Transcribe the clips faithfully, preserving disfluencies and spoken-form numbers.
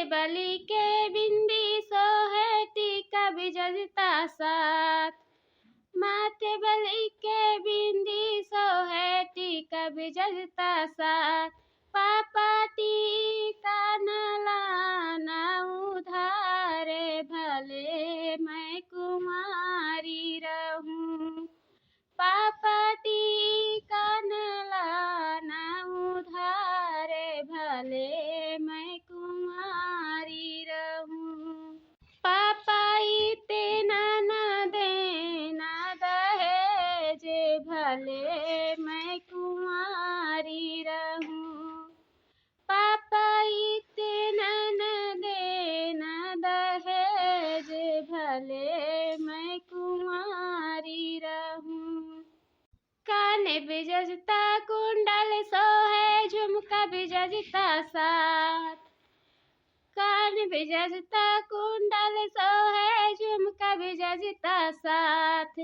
बलि के बिंदी सोहे टीका बिजजता साथ, माथे बलि के बिंदी सोहे टीका बिजजता साथ, पापा टीका न लाना उधारे, भले मैं कुंवारी रहूं। पापा टीका न लाना उधारे, भले मैं कुंवारी रहूं। पापा इतना न देना दहेज, भले मैं कुंवारी रहूं। पापा इतना न देना दहेज, भले मैं कुंवारी रहूं। कान बिजजता कुंडल सोहे, झुमका बिजजता साथ, कान बिजजता कुंडल सोहे, झुमका बिजजता साथ,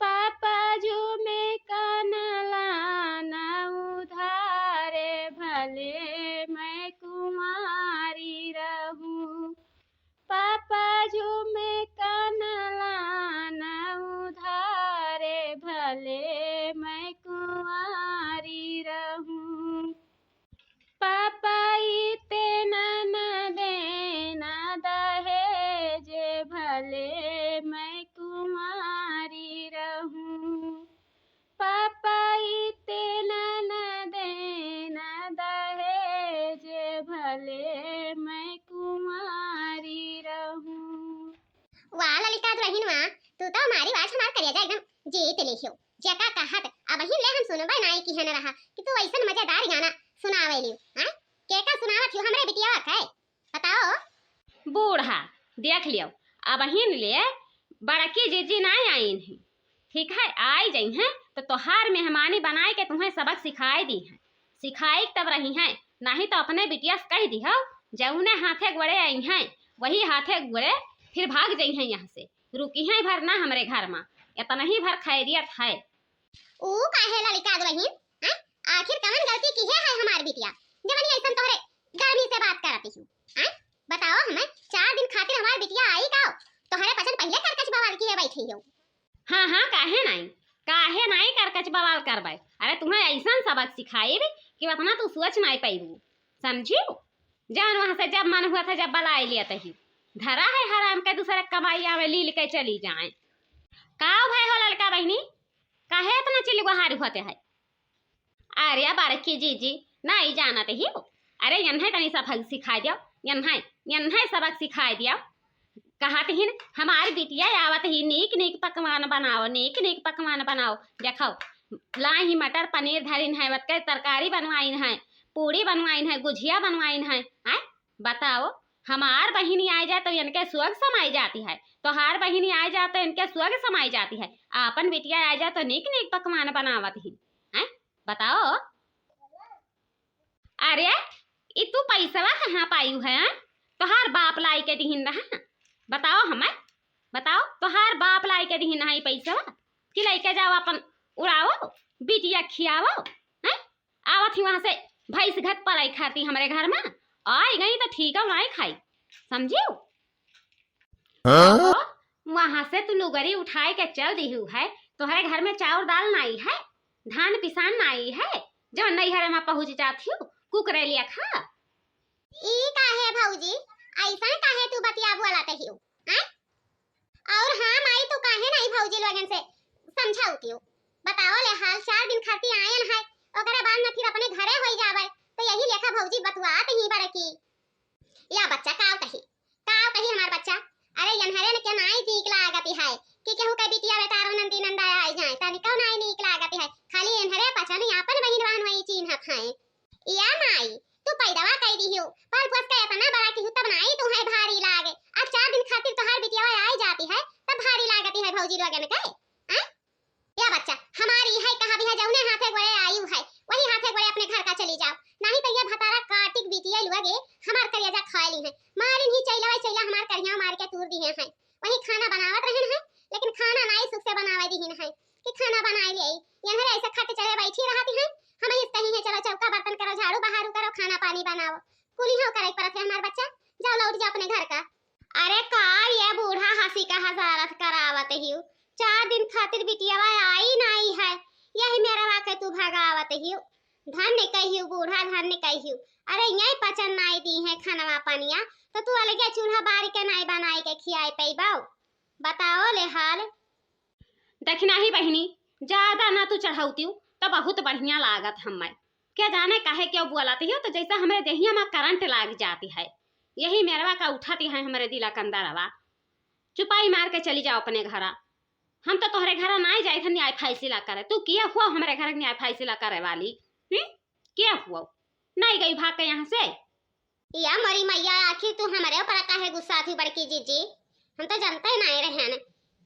पापा झुमका न लाना उधारे, भले मैं कुंवारी रहूं। पापा झुमका न लाना उधारे, भले मैं कुंवारी रहूं। पापा इतना न देना दहेज, भले मैं कुंवारी रहूं। पापा इतना न देना दहेज, भले मैं कुंवारी रहूं। वाह ललिका दुलहिन वाह, तू तो हमारी बात हमार करेजा एकदम जीत लिहियो। जेका कहत अबहिन ले हम सुनबे नाई किहन रहा कि तू ऐसन मजेदार गाना सुनावे लियो। हैं? केका सुनावत हियो, हमरे बिटिया का है? बताओ। बूढ़ा, देख लियो, अबहिन ले बड़की जीजी नाई आइन है। ठीक है, आई जइहैं तो तोहार मेहमानी बनाए के तुम्हें सबक सिखाए दीहैं। सिखाई तब रहिहैं, नाहीं तो अपने बिटिया से कहि दिहो, जउने हाथे गोड़े अइहैं, वही हाथे गोड़े फिर भाग जइहैं यहाँ से। रुकिहैं भर ना हमरे घर मा, एतना ही भर खैरियत है। ऊ काहे ललिका दुलहिन, हैं? आखिर कवन गलती किहे है हमार बिटिया, जवन ई अइसन तोहरे गर्मी से बात करत हियो, हैं? बताओ हमें, चार दिन खातिर हमार बिटिया आई का? तोहरे पचन पहिले करकच बवाल किहे बैठी हो। हाँ, हाँ, काहे नाई, काहे नाई करकच बवाल करबै? अरे, तुम्हें अइसन सबक सिखाइब कि उतना तू सोच नाई पइबू, समझियो? जान वहाँ से जब मन हुआ था, जब बलाए लिया तही धरा है हराम के दूसरे कमाई आवे, लील के चली जाए। का भय हो ललका बहिनी, काहे इतना चिल्ली गुहार होते है? अरे बड़की जीजी, नाई जानत ही हो। अरे, यन्है तनी सबक सिखाइ दियो, यन्है, यन्है सबक सिखाइ दियो। कहत हिन, हमार बिटिया आवत ही, नीक नीक पकवान बनाओ, नीक नीक पकवान बनाओ। देखो, लाई ही मटर पनीर धरिन है, वतके तरकारी बनवाइन है, पूड़ी बनवाइन है, गुझिया बनवाइन है। हैं? बताओ, हमार बहिनी आइ जाए तो इनके सुअग समाइ जाती है, तोहार बहिनी आइ जाए तो इनके सुअग समाइ जाती है। आपन बिटिया आइ जाए तो नीक नीक पकवान बनावत ही। हैं? बताओ। अरे, ई तू पैसवा कहाँ पायू है? तोहार बाप लाई के दिहिन रहा? बताओ हमें, बताओ, तोहार बाप लाई के दिहिन रहा ई पैसवा? कि लइके जाओ, अपन उड़ाओ, बिटिया खियाओ, हैं? आवत ही वहाँ से भैंस घत पराई खाती हमरे घर में, आई गई तो ठीक है, नाई खाई, समझियो? हाँ? वहाँ से तू लुगरी उठाए के चल दिहू है, तोहरे घर में चाउर दाल नाई है, धान पिसान नाई है, जो नैहरे में पहुँच जात हियो, कुकरे लिया खा। ई काहे भौजी, ऐसन काहे तू बतिया बोलत हियो, हैं? और हाँ माई, तू काहे नाई भौजी लोगन से समझाउतियो? बताओ ले हाल, चार दिन खातिर आयन है, ओकरे बाद में फिर अपने घरे होई जावे, तो यही लेखा भौजी बतुआत ही बड़की। या बच्चा, काव कही, काव कही हमार बच्चा? अरे, यन्हरे न के नाई नीक लागत है कि केहू के बिटिया बेटारो नंदी नंदा आई जाए, तनिको नाई नीक लागत है। खाली यन्हरे पचन आपन बहिन बहन वही चिन्हत हैं। या माई, तू पैदवा कई दिहियो, पाल पोस के इतना बड़ा किहू तब नाई तू है भारी लागे। अब चार दिन खातिर तोहार बिटिया आई जाती है, तब भारी लागती है भौजी लोगन के। हैं? या बच्चा, हमारी है कहा भी है, जौने हाथे गोड़े आयु है, वही हाथे गोड़े अपने घर का चली जाओ, नहीं तो ये भतारा काटिक बिटिया लुआ गे हमार करेजा खाए ली है। मारिन ही चैलवा चैला हमार करिया मार के तूर दिए हैं। वही खाना बनावत रहन है, लेकिन खाना नाई सुख से बनावे दिहिन है कि खाना बनाए ले। यन्हरे ऐसे खट चढ़े बैठी रहती हैं, हम ही कही है, चलो चौका बर्तन करो, झाड़ू बहारू करो, खाना पानी बनाओ, कुली हो करे परत है हमार बच्चा। चल लौट जा अपने घर का। अरे का ये बूढ़ा हंसी का हजारत करावत हियो, चार दिन खातिर बिटियावा आई नाई है, यही मेरवा के तू भगावत हियो। धन्य कहियो बूढ़ा, धन्य कहियो। अरे यही पचन नाई दी है खनवा पनिया, तो तू अलगे चूल्हा बारी के नाई बनाई के खियाई पैबाऊ? बताओ ले हाल। देखना ही बहिनी, ज्यादा ना तू चढ़ौतियो तो बहुत बढ़िया लागत हमें। क्या जाने काहे क्यों बोलत हियो, तो जैसे हमरे देहिया में करंट लाग जाती है। यही मेरवा का उठाती है हमरे दिला कंदरवा। चुपाई मार के चली जाओ अपने घरा। हम तो तोहरे घरा नाई जाई थे न्याय फैसला करे। तू किया हुआ हमरे घर न्याय फैसला करे वाली? हम्म? किया हुआ? नाई गई भाग के यहाँ से। या मोरी मैया, आखिर तू हमरे ऊपर काहे गुस्सा थी बड़की जीजी? हम तो जानते ही नाई रहे हैं।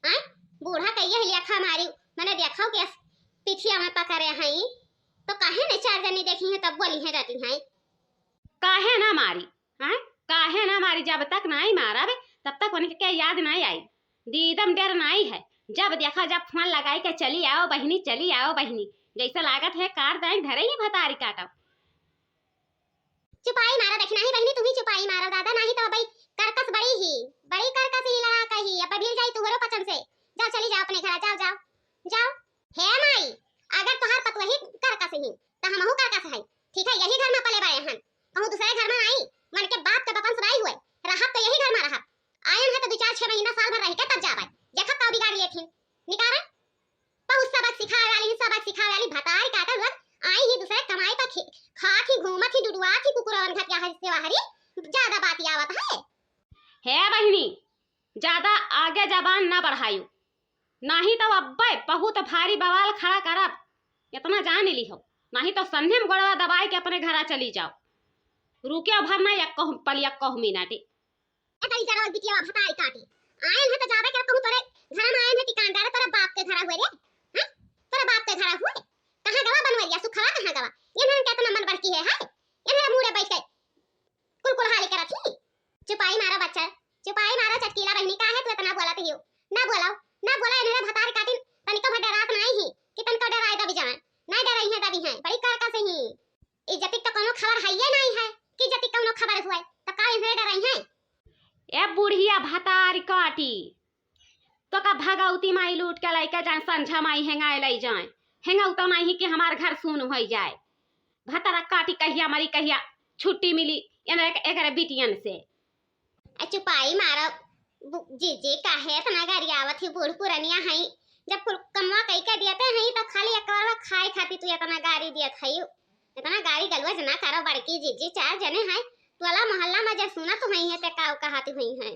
आय? बूढ़ा कहिए लेखा मारी, मैंने देखो के पिठिया में पकड़े हैं, तो काहे ने चार जनी देखी हैं तब बोली हैं रहती हैं। काहे ना मारी, हैं? काहे ना मारी? जब तक नाई मारब, तब तक उनके क्या याद नाई आई। दीदम डर नाई है, जब देखा जब फोन लगाई के चली आओ बहिनी, चली आओ बहिनी, जैसे लागत है कार दाई धरे ही भतारी काटब। चुपाई मारा, देखना ही बहिनी, तू ही चुपाई मारा दादा, नाही तो अबई करकस बड़ी ही, बड़ी करकस ही लड़ा कही, अब भील जाई तुहरो पचन से। जाओ, चली जाओ अपने घर, जाओ, जाओ, जाओ। हे माई, अगर तोहार पतवही करकस ही, त हमहू करकस है। ठीक है, यही घर में पले बड़े हन, कहूँ दूसरे घर में आई, मन के बाप के बपन सुनाई हुए, रहब तो यही घर में रहब। आयन है तो दो चार छह महीना साल भर रह के तब जाबे, देखब का बिगाड़ लेथिन। निकारा, बहुत सबक सिखावे वाली, सबक सिखावे वाली भतारी काटल हुआ, आई ही दूसरे कमाई पर खी-, खात ही, घूमत ही, डुडुआत ही, कुकुरवन घटिया है सेवा हरी, ज्यादा बात आवत है। हे बहिनी, ज्यादा आगे जबान ना बढ़ायु, नाही तो अब्बे बहुत भारी बवाल खड़ा करब, इतना जान लिहो, नाही तो संधे में गोड़वा दबाई के अपने घरा चली जाओ। रुकियो भर ना, एक कहूँ पल, एक कहूँ मिनट। ए तरी जरा बिटिया भतारी काटी। आयन है तो जाबे कर कहूँ तोरे घर में आयन है टिकान डारे, तोरे बाप के घरा हुए रे। हैं? तोरे बाप के घरा हुए। कहाँ गवा बनवरिया, सुखवा कहाँ गवा? ये मेरे के इतना मन बढ़की है, है? ये मेरे मुड़े बैठ के कुल कुल हाली करत ही। चुपाई मारा बच्चा, चुपाई मारा चटकीला बहिनी, काहे तू इतना बोलत हियो? ना बोलाओ, ना बोला, ये मेरे भतारी काटिन तनिको भर डरात नाई ही कि तनिको डराए दबी जाए। ना डराई है दबी है, बड़ी करकस ही। इज्जती तो कौनो खबर है ये नहीं है कि इज्जती कौनो खबर हुए, तो का इन्हें डराई है? ए बुढ़िया भतारी काटी, तो का भगवती माई लूट के लइके जाए, संझा माई हेंगाए लई जाए, हेंगा उतो नहीं कि हमार घर सुन होई जाए। भतारा काटी कहिया मरी, कहिया छुट्टी मिली एने एक, एकरे बिटियन से। ए चुपाई मारो, बु-, जीजी काहे इतना गरियावत ही, बूढ़ पुरनिया हई, जब कुल कमवा कई के दियते हई तो खाली एक बार खाए खातिर तू इतना गारी दियत हई। इतना गारी गलौज ना करो बड़की जीजी, चार जने हैं, टोला मोहल्ला में जे सुनत हुई हैं ते काऊ कहत हुई हैं।